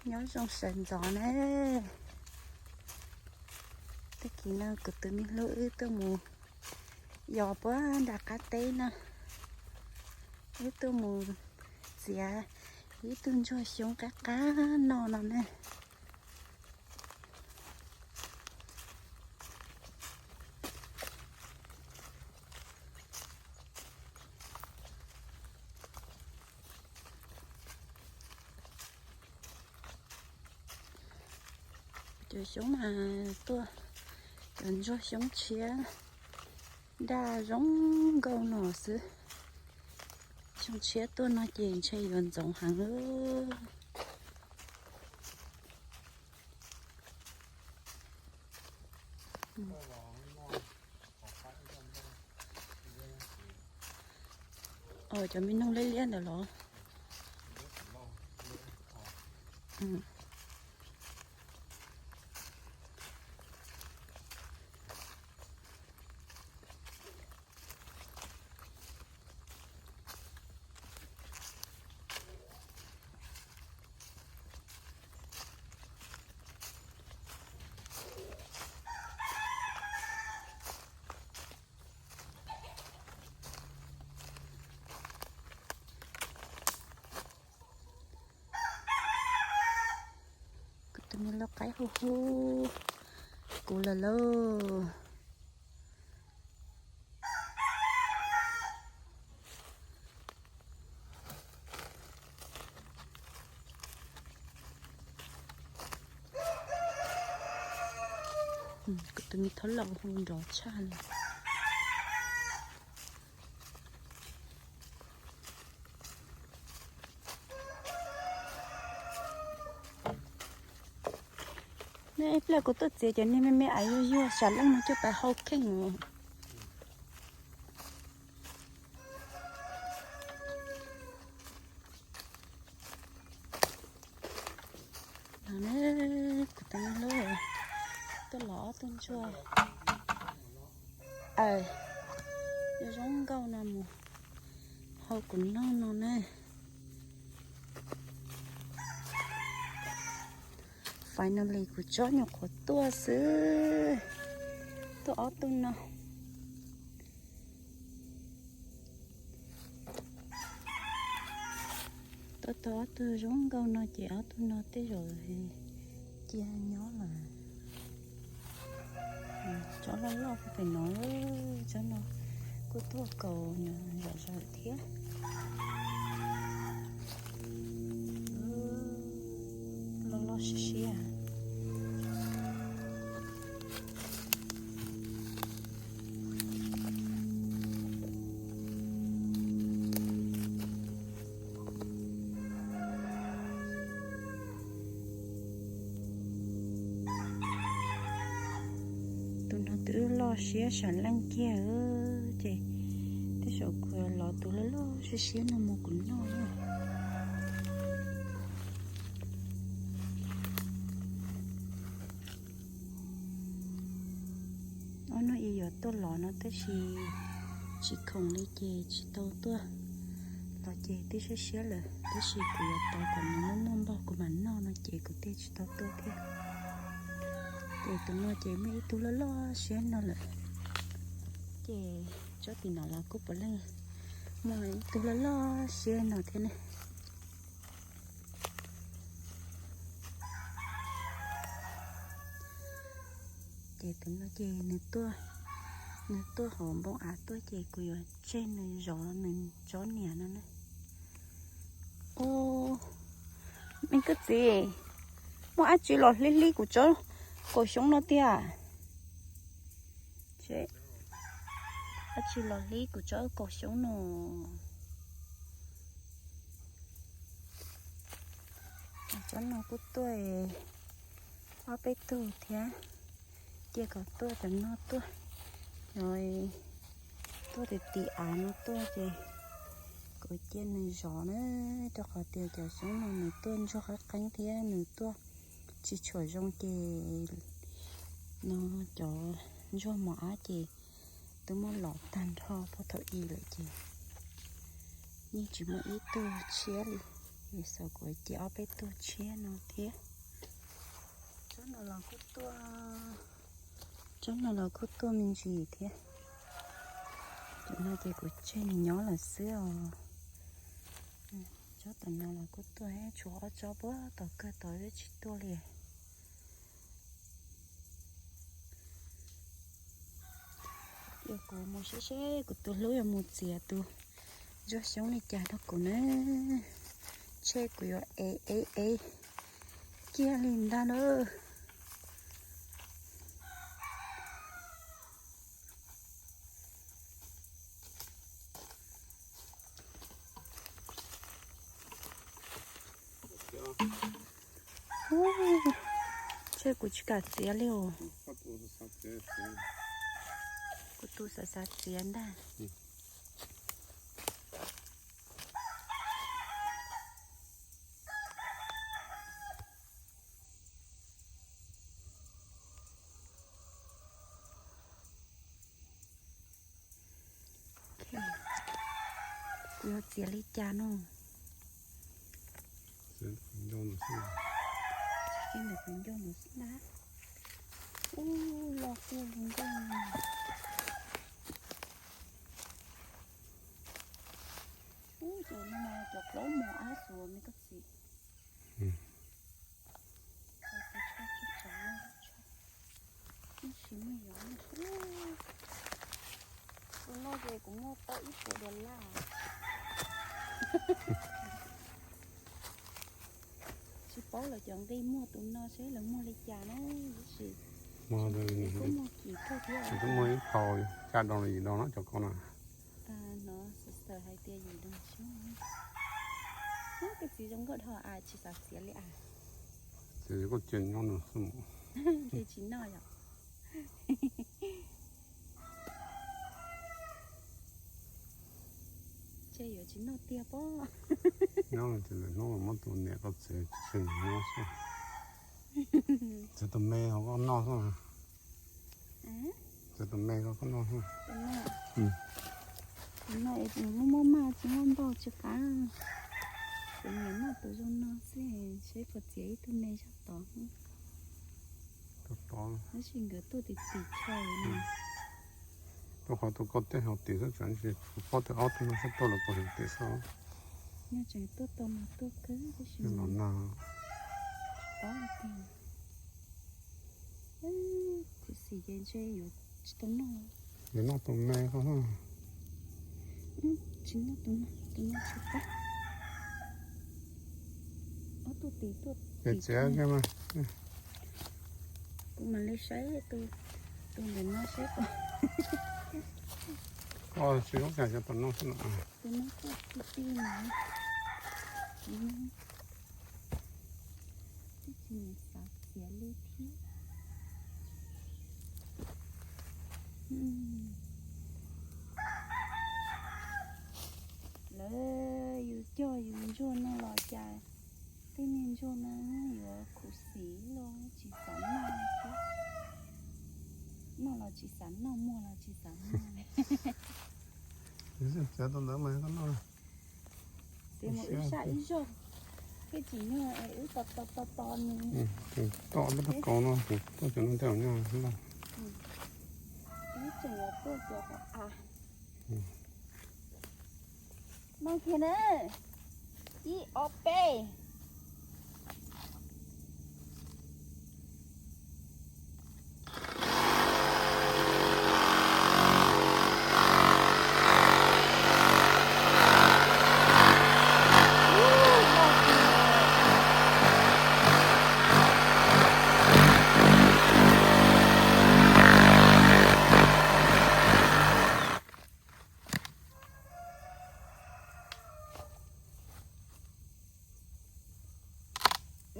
Nyob zoo sawv ntxov na. Tag kis no kuv tus me hlub wb tuaj mus yos puag nram qab teb no, wb tuaj mus txiav ib tug ntsuag xyoob qab qab no no na. Cov xyoob mas tuaj, cov ntsuag xyoob tshiab daj zoo nkauj no xwb. Xyoob tshiab tuaj no ces ntshe yuav ntxoov heev. Cov me noog liab liab ntawd los. Kuv tus me lau qaib hu hu kuv lawm lauj. Kuv tus me thaub laus hu nrov tshaj li. Nej ib pliag kuv tuaj txiav cov niag me me aiv yuag yuag sam leej no coj pais hau kheej. No ne, kuv tus me hlub tuaj los ob tug ntsuag. Aw, zoo nkauj no mus hau kuv noj no ne. Finally kuv tsob nyuam qhuav tuaj xwb. Tuaj ob tug no. Tuaj tau ob tug zoo nkauj no ces ob tug no tej zaum cia nyob lawm. Tsob loj loj pem no, tsob no kuj tuaj kaus zom zaws thiab. Loj loj siab siab. Tus no twb loj siab sam leej kiag ces tej zaum kuv los tus loj loj siab siab no mus kuv noj. Ob hnub ib yuav tuaj los no tab sis tsis khoom li ces tsis tau tuaj. Los ces twb siab siab lawm tab sis kuv yuav tos kom nws muaj muaj npog kuv mam noj no ces kuv thiaj tsis tau tuaj thiab. Ces tus no ces muaj ib tug loj loj siab no lawm. Ces tsob tim no los kuj puav leej muaj ib tug loj loj siab no thiab ne. Ces tus no ces nws tuaj, nws tuaj hauv npoo av tuaj ces kuv yuav tseg nws zov nws tsob niam no na. Ub, me kwv txiv, muaj dab tsi los hlib hlib kuv tsob kaus xyoob no tiag? Dab tsi los hlib kuv tsob kaus xyoob no? Tsob no kuj tuaj ob peb tug thiab. Cia kom tuaj cov no tuaj, cov tuaj tim tim av no tuaj ces kuv cia nws zov na, rau qhov tias cov xyoob no nws tuaj ntsuag qab qeeb thiab nws tuaj tsis tshua zoo ces no cov ntsuag mos ab ces twb muab lov tag nrho puag thaum ub lawm ces yeej tsis muaj ib tug tshiab li. Ces xav kuv cia ob peb tug tshiab no thiab. Tsob no los kuj tuaj, tsob no los kuj tuaj me ntsis thiab. Cov no ces kuv tseg nws nyob lawm xwb os. Tsob tom no los kuj tuaj, tshuav ob tsob puag tom kawg tod twb tsis tuaj li. Ces kuv mus seb seb kuv tus hlub yuav mus txiav tus ntsuag xyoob li cas rau kuv na. Ntshe kuv yuav ev ev ev kiag li ntag na. Ntshe kuv tsis kam txiav li os. Kuv tus xav xav txiav ntag. Kuv yuav txiav li cas no? Txiav ntawm qhov ncauj no xwb na. Ub, loj tiag zoo nkauj. Ub, cov no mas cov plaub mos ab xuas me koj txiv. Tus no ces kuv muaj tau ib puas dollar. Tsis paub lawv cov nqi muag tus no seb lawv muag li cas na, tab sis kuj muag kim kawg thiab. Kuv twb muag ib qho xya do li yim do no cov ko no. No xav xav hais tias yim do xwb. Koj txiv zoo nkauj dhau as, tsis xav txiav li as. Ces kuj cia nyob no xwb. Ces tsis noj yom? Ces yuav tsis noj tiag pob. Nyob ces lwm hnub muab tus niam koj txiav tsis nyob xwb. Txiav tus me ho koj noj xwb. Txiav tus me ho koj noj xwb. Tus no es muaj muaj maj tsis muaj npau tsis qab. Kuv nyiam noj tus zoo no xwb, seb puas txiav ib tug me zog tod. Tab sis nkawd tuaj tim tim chaw no. Rau qhov tus ko tej hauv tim xwb, tseem tsis paub tias ob tug no sab tuaj los puas hauv tim xwb. Nyob tseem tuaj tau mas tuaj kawg tab sis los nag. Paub tiag. Kuv xim ces ntshe yuav tsis tau noj. Yuav noj tus me koj. Tsis noj tus no, tus no tsis pab. Ob tug tim tuaj tim txiav. Kuv mam li saib tus, tus ntawm no seb. Koj tsis zoo cas xyov tus no xwb no. Tus no kuj ti ti mas. Twb tsis xav txiav li thiab. Lawv yus cog yus ntsuag no los cas tej niag ntsuag no yuav khuv xim los tsis xav noj thiab. Noj los tsis xav noj, muag los tsis xav muag. Txiav tus ntawd mas koj noj. Txiav mus wb sab ib zaug, tej tsis nyuag es wb to to to to nws. Tom peb tog kaus no kuv tuaj cov no tej nyuag noj. Wb tseem yuav tuaj cov hauv av. Noj kiag na. Ib ob peb.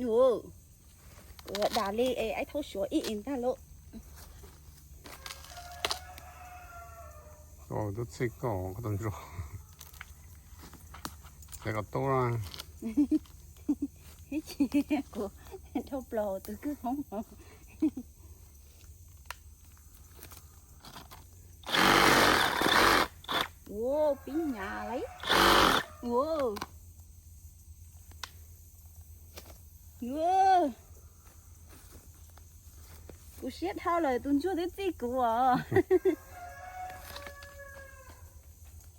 Ua, kuv dam li es aib thaub suav ib ib ntag lauj. Koj twb txhij koj koj tus ntsuag. Txiav kom tub na. Ib chim kuv dhau plaws hauv tus kwj hoob. Ua, pib hnyav lauj. Ua. Kuv siab dhau lawm, tus ntsuag twb txij kuv os.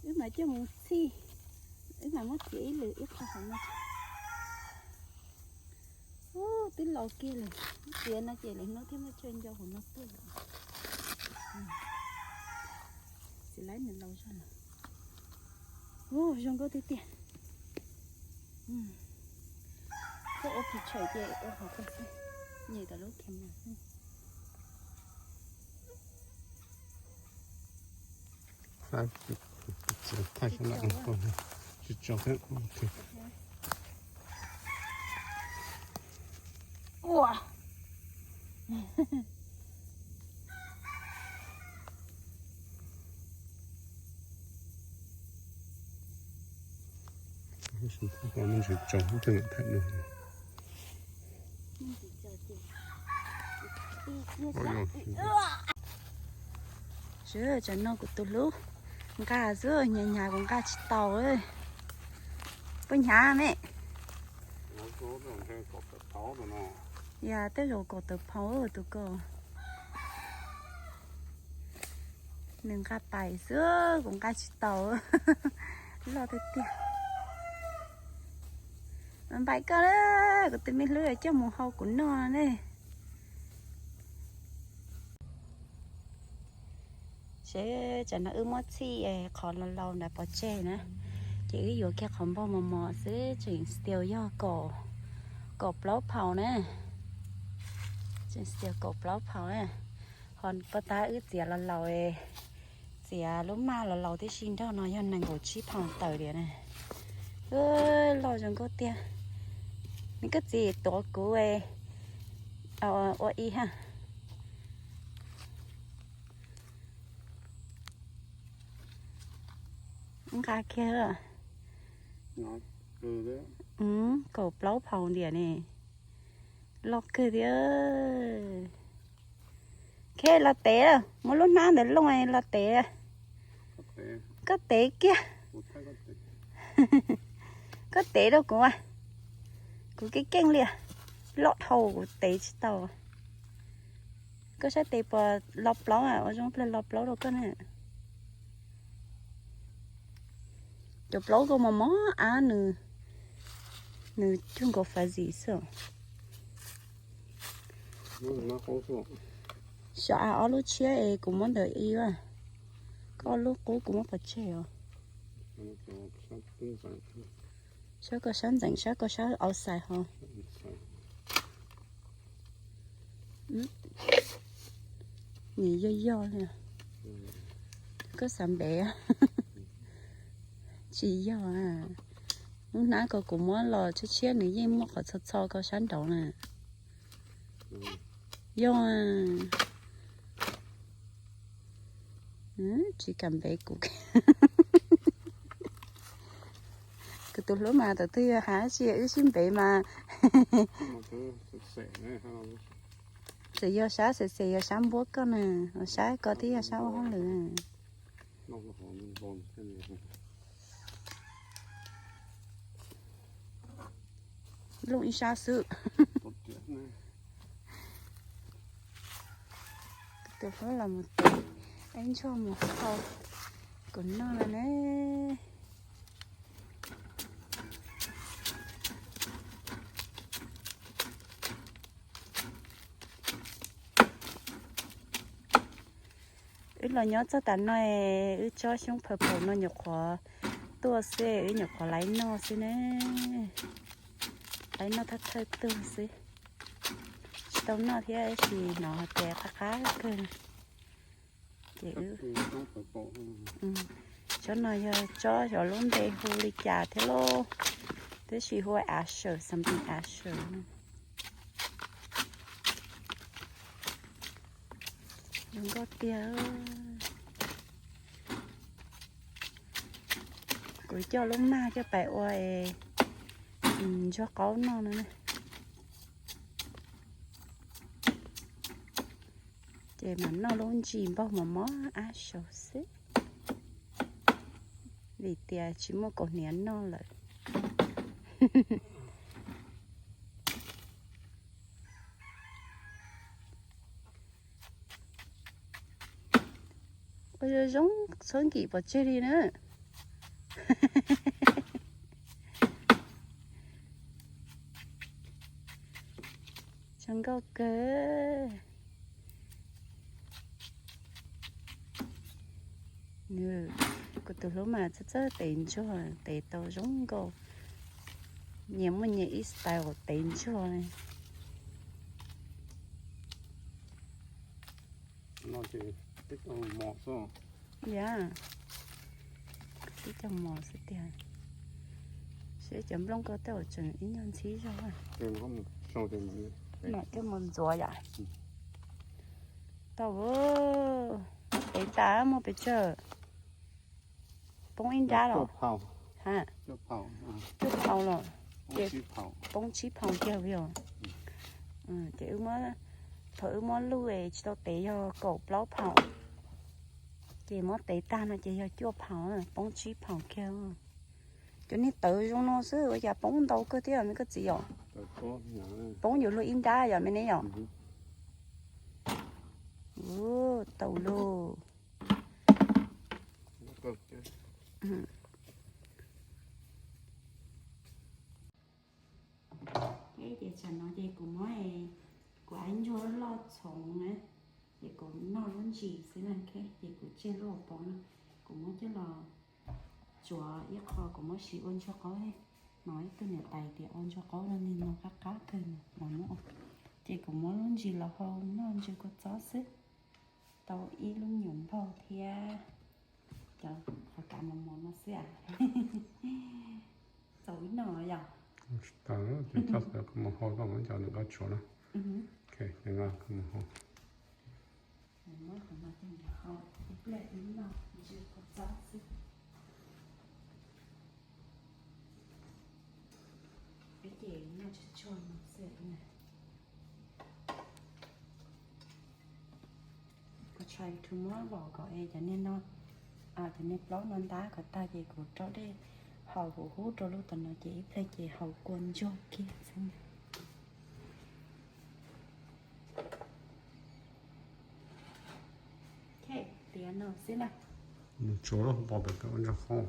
Wb mam coj mus txhij, wb mam muab txiav ib lwm ib qho hauv no. Ub, twb laus kiag lawm, txiav no ces lawv hnub thiab muab coj nco hauv no tuaj lawm. Txiv laib nws laus zog lawm. Ub, zoo nkauj tiag tiag. Koj ua pis tshawm ces ua hauv ko xwb, nyem tom lub camera xwb. Tsis tso thiab. Ua. Tsis tso thiab, thaij no. Tsam no kuv tus hlub nqa xwb, hnyav hnyav kuv nqa tsis tau. Puas hnyav me? Yog tej zaum kaum tawm phau tus ko. Nws nqa pais xwb, kuv nqa tsis tau. Loj tiag tiag. Npaim koj, kuv tus me hlub coj mus hau kuv noj ne. Seb tsam no wb muab txhij qhov laus laus ntawd pov tseg na, ces wb yuav kiag qhov npog mos mos xwb, tseem still yog kaum plaub phau na. Tseem still kaum plaub phau na. Ho puag ta wb txiav los laus, txiav lub maj los laus tib si nrog no yog nees nkaum tsib phau tawm tiag na. Loj zoo nkauj tiag. Nws koj txiv tuav kuv ua ib ha. Nqa kiag. Kaum plaub phau ntiag ne. Loj kawg thiab. Khe los tev, muab lub hnab ntawd looj los tev. Koj tev kiag. Koj tev rau kuv, kuv keej keej li, loj dhau kuv tev tsis tau. Koj saib tes puas lo plaub, ua zoo plag lo plaub rau koj na. Cov plaub koj mos mos ab nws, nws cuag nkaus fuzzy xwb. Xyov ab ob lub tshiab es kuv muab ntawm ib, koj ob lub qub kuv muab pov tseg os. Saib koj sab ntxeev, saib koj sab outside ho. Nws yog yog li. Koj xav npev? Tsis yog. Lub hnab ko kuv muab los tshiab tshiab nws yeej muaj qhov txho txho koj sab nraud na. Yog. Tsis kam npev kuv. Kuv tus hlub mas thaum twg yog hab tsis wb sib npev mas. Txawm yog sab xem xem yog sab npuab koj na, sab ko twb yog sab ua hauj lwm. Looj ib sab xwb. Tus hlub los mus tes ib ntsuag mus hau kuv noj no ne. Wb los nyob txog tas no, wb tsob xyoob purple no nyuam qhuav tuaj xwb, wb nyuam qhuav laib noj xwb ne. Laib noj thawj thawj tug xwb. Tsis tau noj thiab, tab sis hnov hais tias qab qab kawg. Ces wb, tsob no yog tsob xyov lub npe hu li cas thiab lauj, tab sis hu Asher, something Asher. Zoo nkauj tiag. Kuv coj lub mag coj pais ua ntsuag qaub noj no. Ces mam noj lub ntsis npaug mos mos ab saud xwb, vim tias tsis muaj kaus hniav noj lawm. Zoo txhob nkim pov tseg li na. Zoo nkauj kawg. Kuv tus hlub mas txawj txawj tev ntsuag, tev tau zoo nkauj. Nyias muaj nyias ib style tev ntsuag li. Yog, tib co mos xwb tiag. Seb cov nplooj koj tej zaum tseem ib nyuag ntxhib zog. Mam coj mus ntxuav yom. Tau, muab tev tas muaj pes tsawg? Poob ib nrab los? Cuaj phaus los? Ces poob tsib phaus kiag li os. Ces thaum wb muab luj es tsis tau tev yog kaum plaub phaus, ces muab tev tag no ces yog cuaj phaus, poob tsib phaus kiag. Cov niag tawv zoo no xwb ua cas poob ntau kawg thiab me koj txiv yom? Poob yuav luag ib nrab yom me ne yom? Tau lauj. Ces tsam no ces kuv muab, kuv ib ntsuag loj txhoov na, ces kuv noj lub ntsis xwb na, ces kuv tseg lub hauv paus no, kuv muab coj los tsuav ib qho kuv muab siv ua ntsuag qaub. No ib tug niam tais tias ua ntsuag qaub no nig no qab qab kawg no, ces kuv muab lub ntsis los hau noj ntsis kua txob xwb, tau ib lub nyuam npaug thiab. Cov qhov kav mos mos no xwb. Txaus ib no yom? Tsis tas, ces coj qhov mus hau, koj muab cov ntawm koj tsuav na. Ces nqa qhov mus hau. Muab qhov no coj mus hau ib pliag ib no, ntsis kua txob xwb. Peb ces noj tsuag tsuag no xwb na. Kuv try to muab vos kom es cov niag no, cov niag plaub no ntab kom tag ces kuv rau dej haus huv hub rau lub tom no ces ib pliag ces haus kua ntsuag kiag xwb. Tiav no xwb na. Nws tsuav lub hauv paus pem ua ntsuag qaub.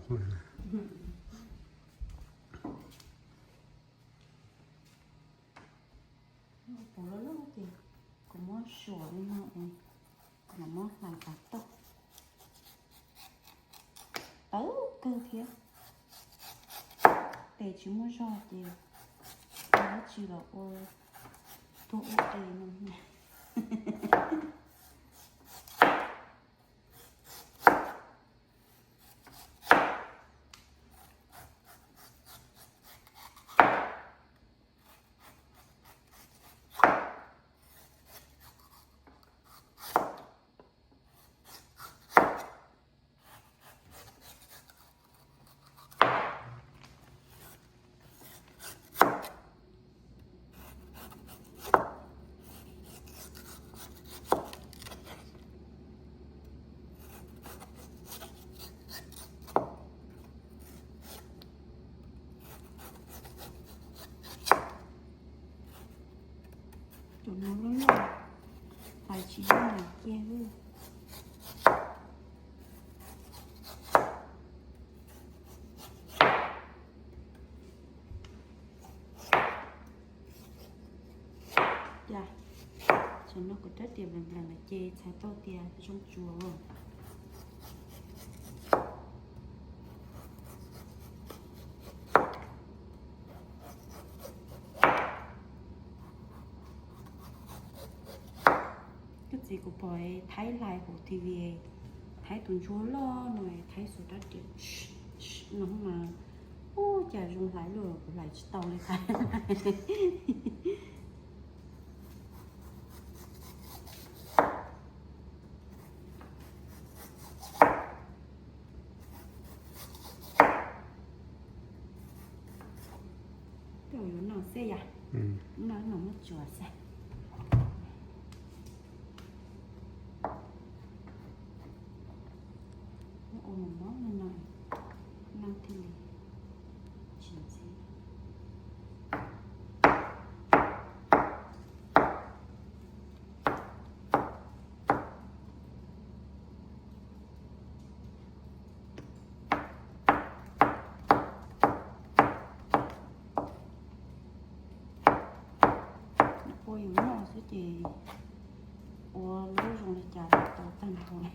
Puv loj loj ces kuv muab suam li no es kuv mam muab hlais tas toj. Tawv kawg thiab. Tes tsis muaj zog ces ua dab tsi los ua tuag ua tes no. Tus no loj loj, hlais tsis yeej cia. Cas, tsam no kuv rab riam nplees nplees lawm ces txhais tau tias zoo tsuav. Koj txiv kuv pom Thaib hlais hauv T V, Thaib tus ntsuag loj no, Thaib xuas rab riam no mas, ub, cas zoo hlais luaj, kuv hlais tsis tau li Thaib. Tej zaum yuav noj xwb yom. No no muab tsuav xwb. Muab ua mos mos no no, noj thiaj li tsis ntxhib. Ua yus noj xwb ces ua lub zoo li cas los tau tag nrho li.